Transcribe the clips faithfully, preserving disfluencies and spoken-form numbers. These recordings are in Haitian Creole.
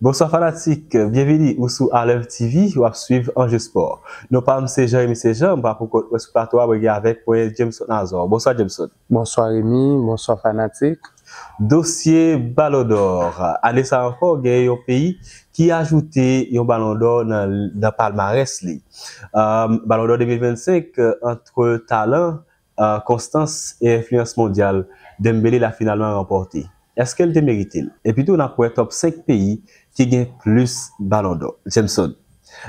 Bonswa fanatik, byenvini ou sou Alèv T V, w ap swiv Anje Spò. Non pa m se Jean Remy Sejan, m pa poukont mwen sou plato a, mwen gen avèk mwen Jameson Azor. Bonswa Jameson. Bonswa Remy, bonswa fanatik. Dosye Ballon d'Or. Ane sa ankò, gen yon peyi ki ajoute yon Ballon d'Or nan, nan palmarès li. Um, Ballon d'Or de mil vennsenk, ant talan, uh, konstans e enfliyans mondyal, Dembélé la finalman ranpòte. Èske l te merite l? Epi tou, n ap wè top senk peyi ki gen plis Ballon d'Or. Jameson.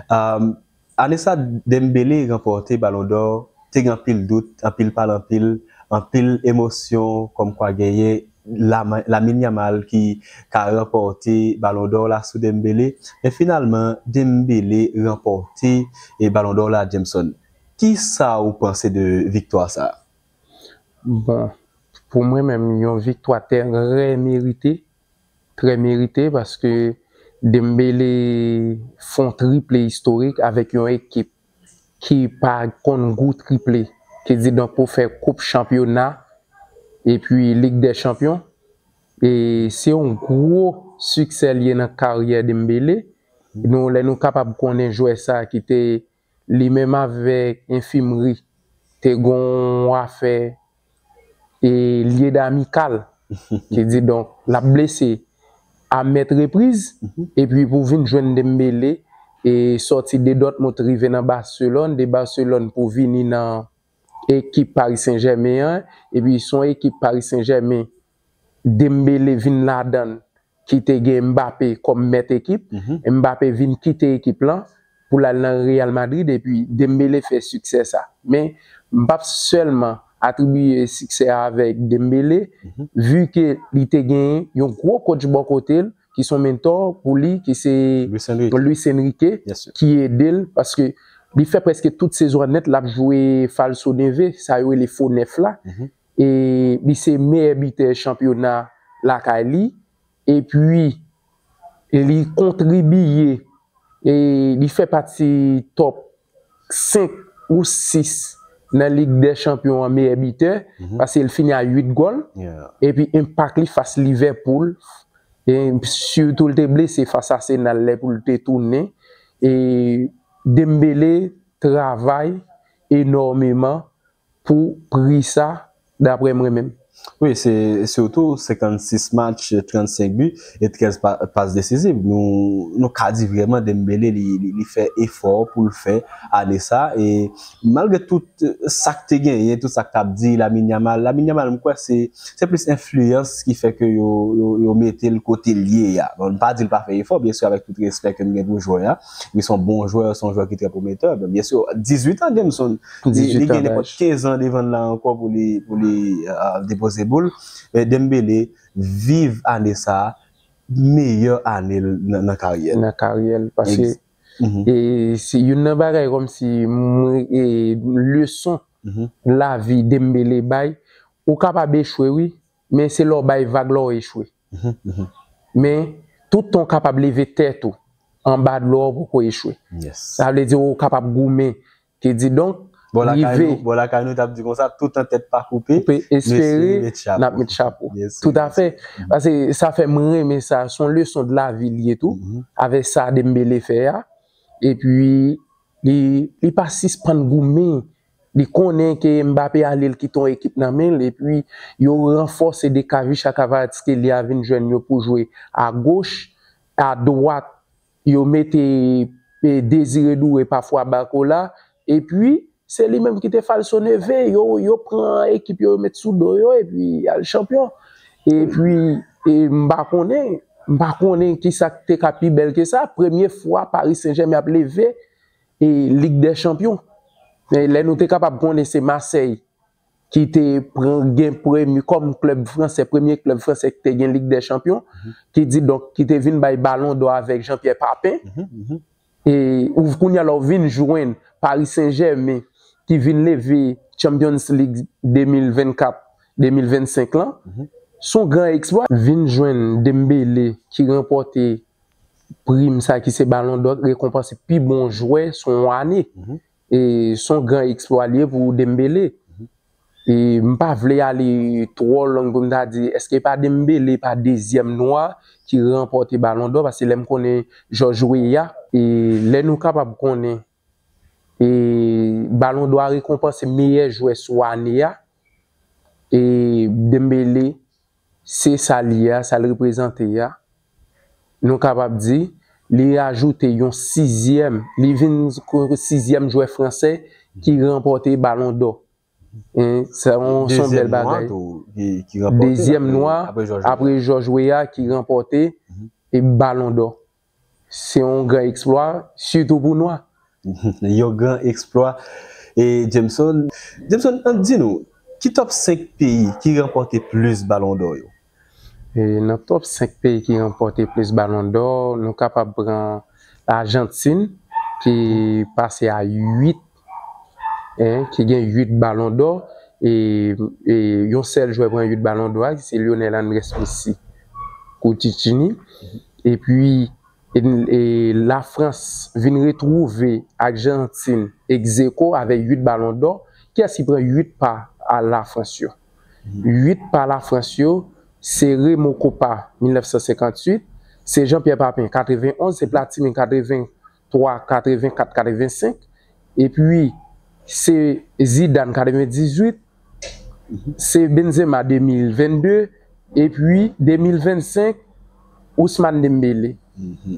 Um, Ane sa, Dembélé ranpòte Ballon d'Or, te gen anpil dout, anpil pale anpil, anpil emosyon, kòmkwa genyen Lama- Lamine Yamal ki ka ranpòte Ballon d'Or la sou Dembélé. Men finalman, Dembélé ranpòte e Ballon d'Or la, Jameson. Kisa ou panse de viktwa sa? Bon, pou mwen menm, yon viktwa trè merite, trè merite, paske Dembélé fè yon triple istorik avèk yon ekip ki pa konn gou triple, ki di donk pou fè koup chanpyona epi Lig dè Chanpyon. E se yon gwo siksè li ye nan karyè Dembélé. Nou, lè nou kapab konnen jwè sa ki te li menm avèk enfimri te gon afè e lye damikal ki di donk l ap blese a mèt repriz epi pou vin jwenn Dembélé e sòti de Dortmund rive nan Barcelone, de Barcelone pou vini nan ekip Paris Saint-Germain an, epi se yon ekip Paris Saint-Germain Dembélé vin ladan l ki te gen Mbappé kòm mèt ekip. Mbappé vin kite ekip lan pou l al nan Real Madrid epi Dembélé fè siksè sa. Men m p ap sèlman atribiye siksè a avèk Dembélé, vi ke li te gen yon gwo coach bò kote l ki se yon mentò pou li, ki se Luis Enrique, ki ede l, paske li fè prèske tout sezon an nèt l ap jwe falso neve, sa yo rele fo nèf la. E li se meyè bitè chanpyona lakay li. Epi li kontribiye e li fè pati top senk ou sis nan Lig dè Chanpyon an meyè bitè, paske l fini a uit gòl. Epi enpak li fas Liverpool, e sitou l te blese fas Arsenal lè pou l te tounen. E Dembélé travay enòmeman pou pri sa, daprè mwen menm. Wi, se sitou senkannsis match, trannsenk bi e trèz pa- pas desiziv. Nou, nou ka di vrèman Dembélé li, li, li fè efò pou l fè ane sa. E malgre tout sa k te genyen, tout sa k t ap di, Lamine Yamal, Lamine Yamal, m kwè se, se plis enfliyans ki fè ke yo, yo, yo mete l kote l ye a. Bon, m pa di l pa fè efò, byen si, avèk tout respè ke m gen pou jwè a. Li se yon bon jwè, se yon jwè ki trè pwometè. Byen si, dizuit an, Jameson, li, li gen nenpòt kenz an devan l la ankò pou li, pou li uh, depoze boul. Men Dembélé viv ane sa a, meyè ane l nan, nan karyè l. Nan karyè l, paske e se youn nan bagay kòmsi mwen, e leson lavi Dembélé bay, ou kapab echwe wi, men se lè w bay vag la w echwe. Men tout tan w kapab leve tèt ou anba dlo a, ou poko echwe. Sa vle di ou kapab goumen. Ki di donk, Bò lakay nou, bò lakay nou t ap di konsa, tout an tèt pa koupe, koupe, espere n ap met chapo. Toutafè. Paske sa fè mwen renmen sa, se yon leson de lavi li ye tou, avèk sa Dembélé fè a. Epi li, li pa sispann goumen. Li konnen ke Mbappé ale, l kite yon ekip nan men l, epi yo ranfòse Dekavish ak Kvaratskhelia vin jwenn yo pou jwe agoch, adwat yo mete e, Désiré Doué, pafwa Barcola, epi se li menm ki te falso neve, yo, yo pran ekip yo, yo met sou do yo, epi y al chanpyon. Epi e, m pa konnen, m pa konnen kisa k te ka pi bèl ke sa. Premye fwa Paris Saint-Germain ap leve e, Lig dè Chanpyon. E, lè nou te kapab konnen se Marseille ki te pran gen premye, kòm klèb fransè, premye klèb fransè ki te gen Lig dè Chanpyon, ki di donk, ki te vin bay Ballon d'Or avèk Jean-Pierre Papin. E ou kounye a la w vin jwenn Paris Saint-Germain ki vin leve Champions League de mil vennkat, de mil vennsenk lan. Se yon gran eksplwa. Vin jwenn Dembélé ki ranpòte prim sa ki se Ballon d'Or, rekonpanse pi bon jwè sou yon ane. E se yon gran eksplwa li ye pou Dembélé. E m pa vle ale twò long pou m ta di, èske pa Dembélé pa dezyèm nwa ki ranpòte Balon dò? Paske lè m konnen George Weah, e lè nou kapab konnen, e Balon dò a rekonpanse meyè jwè sou ane a, e Dembélé, se sa l ye a, sa l reprezante a. Nou kapab di, li ajoute yon sizyèm, li vin ko- sizyèm jwè fransè ki ranpòte Balon dò. Hein, se yon, se yon bèl bagay. Dezyèm nwa tou ki, ki ranpòte. Dezyèm nwa, apre George Weah, ki ranpòte e Balon dò. Se yon gran eksplwa, sitou pou nwa. Yon gran eksplwa. E Jameson, Jameson, an, di nou, ki top senk peyi ki ranpòte plis Balon dò yo? E nan top senk peyi ki ranpòte plis Balon dò, nou kapab pran Lajantin, ki pase a uit, hein, ki gen uit Balon dò, e, e yon sèl jwè pran uit Balon dò a, se Lionel Andrés Messi, Cuccittini. Epi, e, e Lafrans vin retwouve Ajantin egzeko avèk uit Balon dò. Kiyès ki pran uit pa a Lafrans yo? Uit pa Lafrans yo, se Remo Kopa, mil nèf san senkantuit, se Jean-Pierre Papin, katrevenonz, se Platini, katreven, twa, katrevenkat, katrevensenk, epi se Zidane, katrevendizuit, se Benzema, de mil vennde, epi de mil vennsenk, Ousmane Dembélé.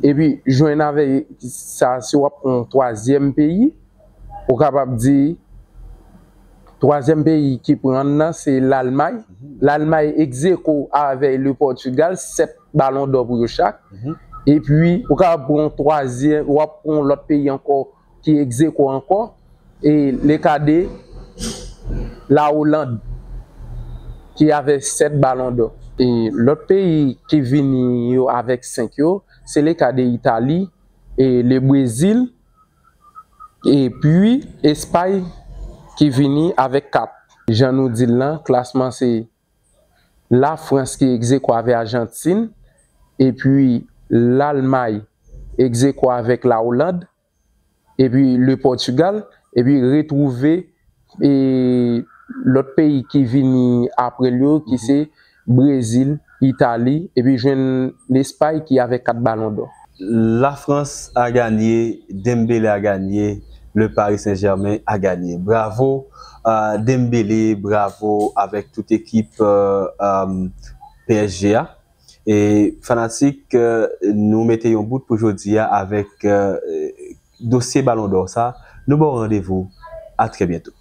Epi jwenn avèk sa, si w ap pran twazyèm peyi, ou kapab di, twazyèm peyi ki pran nan, se Lalmay. Lalmay egzeko avèk le Pòtigal, sèt Balon dò pou yo chak. Epi, ou ka pran twazyèm, w ap pran lòt peyi ankò ki egzeko ankò, e le ka de la Oland, ki avèk sèt Balon dò. E lòt peyi ki vini yo avèk senk yo, se le ka de Itali, e le Brezil, epi Espay ki vini avèk kat. Jan nou di l lan, klasman se Lafrans ki egzeko avèk Ajantin, epi Lalmay egzeko avèk la Oland, epi le Pòtigal, epi retwouve, e, lòt peyi ki vini apre l yo, ki se Brezil, Itali, epi jwenn Lespay ki avèk kat Balon dò. Lafrans a ganye, Dembélé a ganye, le Paris Saint-Germain a ganye. Bravo, euh, Dembélé, bravo avèk tout ekip, euh, euh, P S G a. E fanatik, euh, nou mete yon bout pou jodi a avèk, euh, dosye Balon dò sa. Nou ba w randevou. A trè byento.